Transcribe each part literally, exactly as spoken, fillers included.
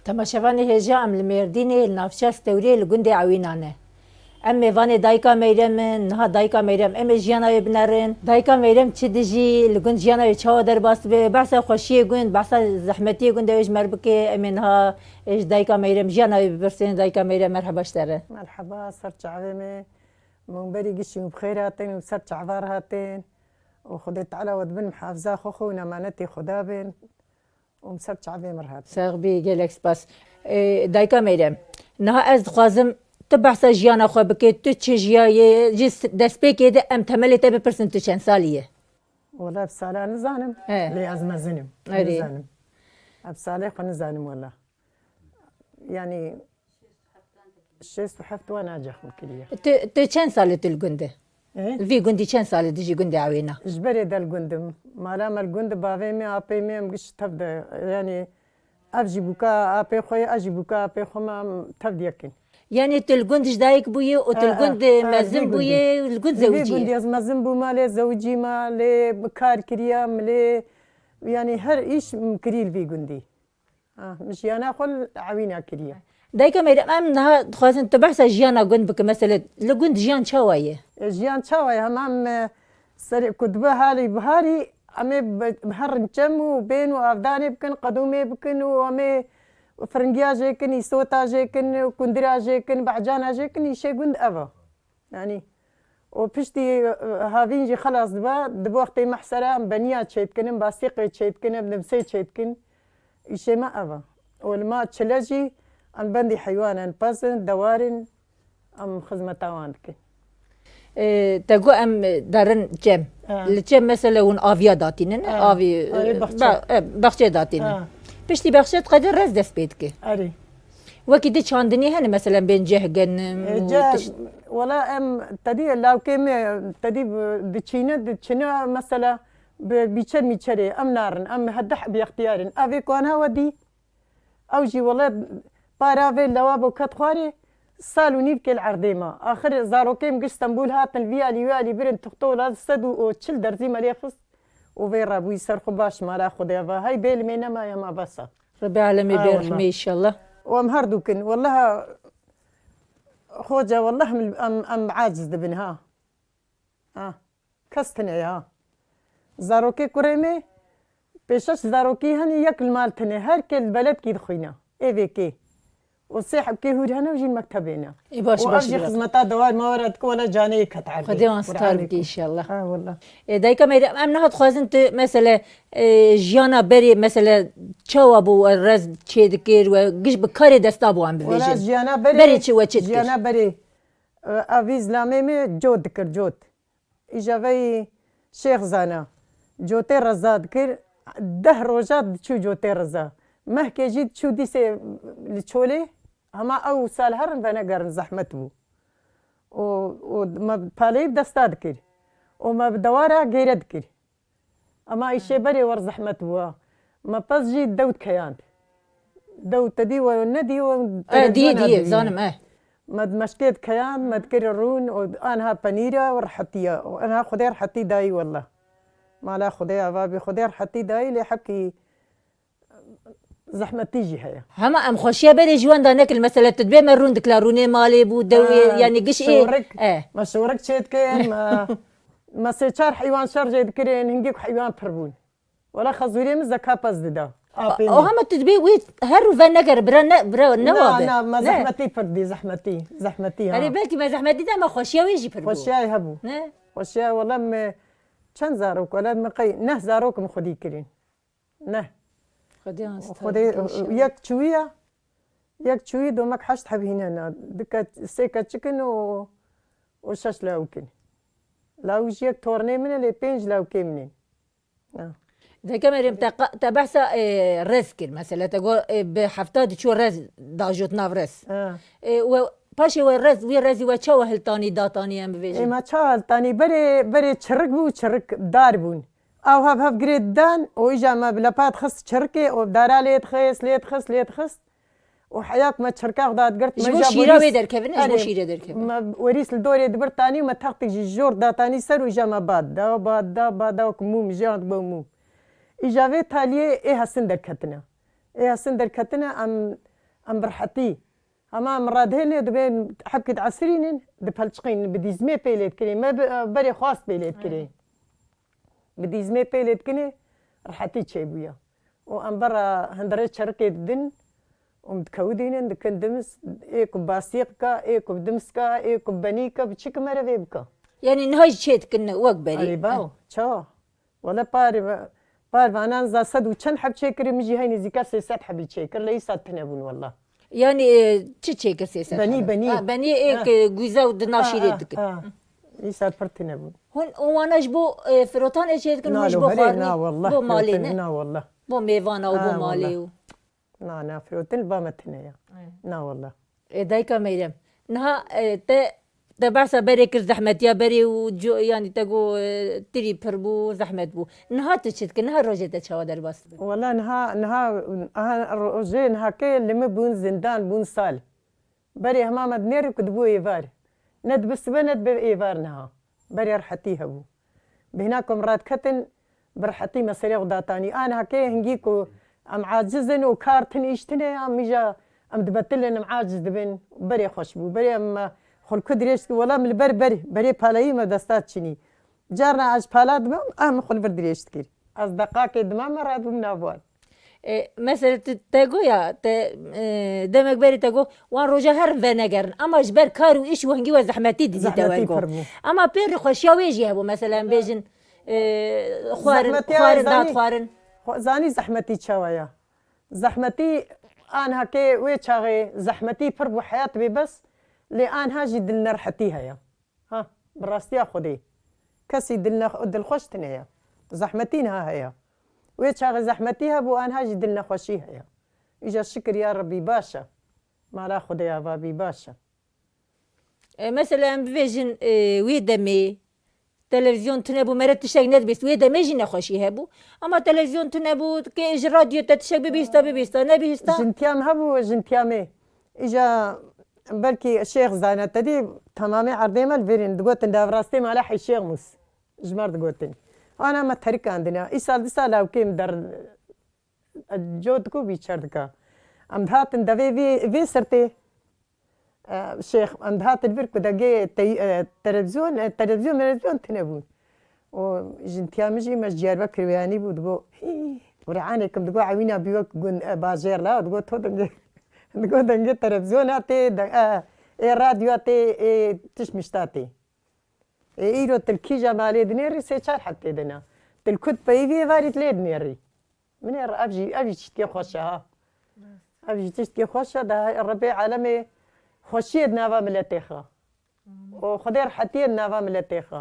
Temaşevanê hêja, em li Mêrdînê, li navçeya Stewrê, li gundê Ewîna ne. Em mêvanê Dayika Meyrem in, niha Dayika Meyrem em ê jiyana wê binerin. Dayika Meyrem çi dijî, li gund jiyana wê çawa derbas dibe, behsa xweşiyê gund, behsa zehmetiyê gund ew ê ji me re bike, em ê niha, ê, ji Dayika Meyrem jiyana wê bipirsin. Dayika Meyrem, merheba ji te re. Merheba, ser çavê me. Min berî gişî û bi xêr hatin û ser çava re hatin. Û Xwedê Teala we di bin mihafiza xwe xwe û nemanetê Xweda bin. Û min ser çavê min re hat. Sax bî, gelek spas. Ê, Dayika Meyrem, niha ez dixwazim tu behsa jiyana xwe bike, tu çi jiyayê, ji s-, destpêkê de em temelê te bipirsin, tu çend salî ye? Wela bi sala nizanim, He. lê ez mezin im. Erê. Nizanim. Ez bi salê xwe nizanim wela. Yanî şêst û heft wan ancaq min kiriye. Tu, tu çend salî tu li gund e? Ê? Vî gundî çend salî dijî gundê Ewîna? Ji berê de li gund im. Mala me li gund e, bavê me, apê me, em giş tev de. Yanî ev jî bûka apê xwe ye, ez jî bûka apê xwe me, em tev de yek in. Yanî tu li gund ji dayik bûyî û tu li E, gund e, e, mezin vî gundî. bûyî, li gund Li vî zewicî gundî ye? ez mezin bûma, lê zewicî ma, lê kar kiriya, min lê, yanî her îş min kirî li vî gundî. Ah, min jiyana xwe li Ewîna kiriye. Dayika Meyrem, em niha dixwazin tu behsa jiyana gund bike, mesele li gund jiyan çawa ye? E, jiyan çawa ye? Hema em, e, serê ku dibe halî biharî, em ê bi, bi herin çem û bên û avdanê bikin, qedûmê bikin û em ê firingiya jê kin, îsota jê kin, kundira jê kin, behcana jê kin, îşê gund ev e. Yanî, û piştî, e, havîn jî xelas dibe, di wextê mehsera em beniya çêdikin, em bastîqê çêdikin, em dimsê çêdikin. Îşê me ev e. Û li ma çile jî em bendî heywan in, pez in, dewar in, em xizmeta wan dikin. E, te got em derin çem. Ha. Li çem mesela hûn aviya datînin, Ha. avî, Erê, e, baxçe. be-, e, baxçe datînin. Ha. Piştî baxçe diqede rez dest pê dike. Erê. Wekî di çandinî hene, meselen, bên ceh genim E, û ce-, tişt. Wela em tedî lawkê me, tedî bi-, diçîne, diçine, mesela, bi bîçer mîçerê, em narin, em hedeh bi extiyar in. Ev ê ku anha we dî, ew jî wela para vê lewabo ket xwarê, sal û nîv kê li erdê ma. Axir zarokê min giş Stenbûl hatin, vî alî, wî alî birin, tuxtola sed û çil derzî me lê xist û vê re bûyî ser xwe baş mala Xwedê ve. Hey bêlimê nemaye ma bes e. Rebî alemê Ha, bê wela. rehmê înşallah. Û em her du kin. Wela, xoca, wela em, em, em aciz dibin ha. Ha. Kes tune ye ha. Zarokê kurê me, pêşeş zarokî hene, yek li mal tune. Her kê li beledkî dixwîne. Ê vê kê. Û sê hebkê hûr hene û jî li mektebê ne. Ê, baş, Û baş, ev jî baş. xizmeta dewar me were dike, wela canê yê ket erdê. Xwedê wan Qur'anê star bike ku. înşallah. Ha, wela. Ê, dayika Meyrem, em niha dixwazin tu, mesele, ê, jiyana berê, mesele, çawa bû we rez çêdikir, we giş bi karê desta bû em Wela bibêjin. jiyana berê, Berê çi we çi dikir? jiyana berê, e, evî zilamê me cot dikir, cot. Îja veyî Şêx Zana. Cotê reza dikir, deh roja diçû cotê reza. Mehkê jî diçû dîsê li çolê, hema ew sal herin venegerin, zehmet bû. Û, û me paleyî bi desta dikir. Û me bi dewara gêre dikir. Ema îşê berê wer zehmet bû. Me pez jî dew dikeyand. Dew te dî we nedî we E, diyê, televizyona diyê, dibînî. zanim, e. Me di meşkê dikeyand, me dikir rûn û anha penîra û rehetiya. Û anha Xwedê rehetî dayî wela. Mala Xwedê ava bî, Xwedê rehetî dayî lê hepkî zehmetî jî heye. Hema em xweşiya berê ji wenda nekil. Mesele tu dibê me rûn dikla, rûnê malê bû, dewê, Ha, yanî giş ê. şorik. E. Me şorik çêdikin, me, me sê çar heywan şerjê dikirin, hingî ku heywan pir bûn. Wela xezûrê min zeka pez dida. Apê O min. hema tu dibê wî her rû venegere, bira ne, bira ne Na, wabe. na, me Ne? zehmetî pir dî, zehmetî, zehmetî, ha. Erê, belkî me zehmetî de, me xweşiya wê jî pir bû. Xweşiya hebû. Ne? Xweşiya, wela me çend zarok, wela me qey neh zarok min xwedî kirin. Neh. Xwedê an star Xwedê, bike înşallah. yek çûyî ya, yek çûyî domek heşt heb hîne ne. Di keç, sê keçik in û, û şeş lawik in. Lawik jî yek tornê min e, lê pênc lawikê min in. Ha. Deke Meryem, te qa-, te behsa, e, rez kir, mesela, te got, e, bi hefta diçû rez dajot nav rez. Ha. E, we, paşê we rez, wî rezî we çawa hiltanî, datanî, em bibêjin? Ê, me çawa hiltanî? Berê, berê çirik bû, çirik dar bûn. Ew hev hev girê didan, û îja me bi lepat xist çirikê, û dara lê dixist, lê dixist, lê dixist. Û heya ku me çirka xwe dadigirt, Ji me bo îja şîra borîs wê derkevin, ji bo Erê, şîrê derkevin. me werîs li dorê dibirtanî û me textî jî jor datanî ser û îja me bad da, bad da, bad da, wek mûm, jiyan dibe mûm. Îja vê taliyê ê hesin derketine. Ê hesin derketine, em Em bi rehetî. Hema em radihêlin, dibên hebkê diesirînin, dipelçiqînin, bi dîzmê pê lê dikirin. Me bi, berê xwast pê lê dikirin. Bi dîzmê pê lê dikinê, rehetî çêbûye. Û em bera hundirê çerikê didin û em dikewidînin, dikin dims, ê ku basîqka, ê ku dimska, ê ku benîka, bi çi ki mere vê bika. Yanî niha jî çê dikin wek berî. Erê baw, çawa? Wele par, par vanan za sed û çend heb çêkirî, min jî hey nêzîka sê sed hebî çêkir, lê îsal tune bûn wela. Yanî, e, çi çêkir sê sed Benî, heb? Benî. Ha, benî ê Ha. ke guza û di nav Ha, şîrê ha, dikin. ha. Îsal pir tune bûn. Hûn û wana ji bo, e, firotanê çê dikin, hûn Na ji lo bo herê, xwarinê, na wallah, bo malê firotin, ne? na wallah. Bo mêvana û bo Ha, malê wallah. û. Na, na, firotin li ba me tune ya. Ê. Na wallah. Ê, dayika Meyrem, niha, e, te, te behsa berê kir zehmetiya berê û co-, yanî te got, e, tirî pir bû, zehmet bû. Niha tu çi dikî? Niha rojê te çawa derbas dibin? Wala niha, niha, aha, rojê niha ke li min bûn zindan, bûn sal. Berê hema me dinêrî ku dibû êvar. Ne dibe sibe ne dibe êvar niha. Berê rehetî hebû. Bêhna ku em radiketin, bi rehetî meselê xwe datanî. A niha kê hingî ku em aciz in û kar tune, îş tune ya, em îja em dibetilin, em aciz dibin. Berê xweş bû. Berê em, e, xwe li ku dirêj dikir. Wela min li ber ber, berê palayî me desta çinî. Carna ez pala dibim, em xwe li vir dirêj dikir. Ez deqakê dima me radibûm nav wan. E, mesela tu te goya, te, e, demek berî te got, wan roja herin venegerin. Ama ji ber kar û îş û hingî we zehmetî didî te Zehmetî wer got. pir bû. Ama pê rê xweşiya wê jî hebû. Mesela em bêjin, e, xwarin, Zehmetiya xwarin, zanî, dat xwarin. xwe-, zanî zehmetî çawa ya. Zehmetî anha kê wê çaxê zehmetî pir bû heyat bê bes, lê anha jî dilnerhetî heye. Ha, bi rastiya Xwedê. Kesî dilne-, dilxweş tune ye. Zehmetî niha heye. Wê çaxê zehmetî hebû, anha jî dilnexweşî heye. Îja şikir ya Rebbî baş e. Mala Xwedê ava bî baş e. E, mesela em bivêjin, e, wê demê televîzyon tune bû, mere tiştek nedibîst. Wê demê jî nexweşî hebû. Ama televîzyon tune bû, kê ji radyo te tiştek bibîsta, bibîsta, nebîsta. Jintiyam hebû, jintiyamê. Îja belkî şêx zane te dî temamê erdê me li vêrên digotin devrastê mala Heyşêx Mûs. Ji me re digotin. Ana me terikandine. Îsal dîsa lawkê min der, e, cot ku bî çer dika. Em dihatin devê vê, vê sertê. E, şêx, em dihatin vir ku degê tey-, e, televîzyon, e, televîzyon, melevîzyon tune bûn. Û jintiya min jî me ji Diyarbekir weyanî bû, digo, "Hî, Qur'anê kim," digo, "ewîna bî wek gund, e, bajêr la," digo, "to dengê," digo, "dengê televîzyona tê, de-, e, ê radyoya tê, ê tişt mişta tê." Ê îro til kîja malê dinêrî sê çar heb tê dina. Til kut peyivî êvarî lê dinêrî. Min ê re ev jî, ev jî tiştkê xweş e ha. Ev jî tiştkê xweş e, de Rebê alemê xweşiyê di nava miletê xwe. Û Xwedê rehetiyê di nava miletê xwe.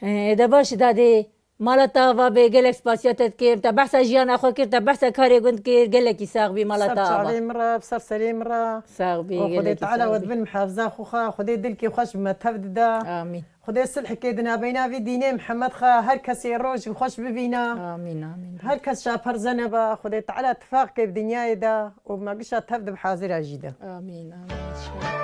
Ê, de baş e dadê, mala te ava bê, gelek spasiya te dikim. Te behsa jiyana xwe kir, te behsa karê gund kir, gelekî sax bî, mala te ava. Ser çavê min re, ser serê min re. Sax bî, û Xwedê gelekî Teala sax we bî. Dibin muhafiza xwe xwe, Xwedê dilkê xweş bi me tev dida. Amîn. Xwedê silhekê di navbeyna vî dînê Mihemed xwe her kesê roj xweş bibîna. Amîn, amîn. Her kes şaperze neba, Xwedê Teala tifaqkê bi dinyayê da û me gişa tev di bi hazira jî de. Amîn, amîn.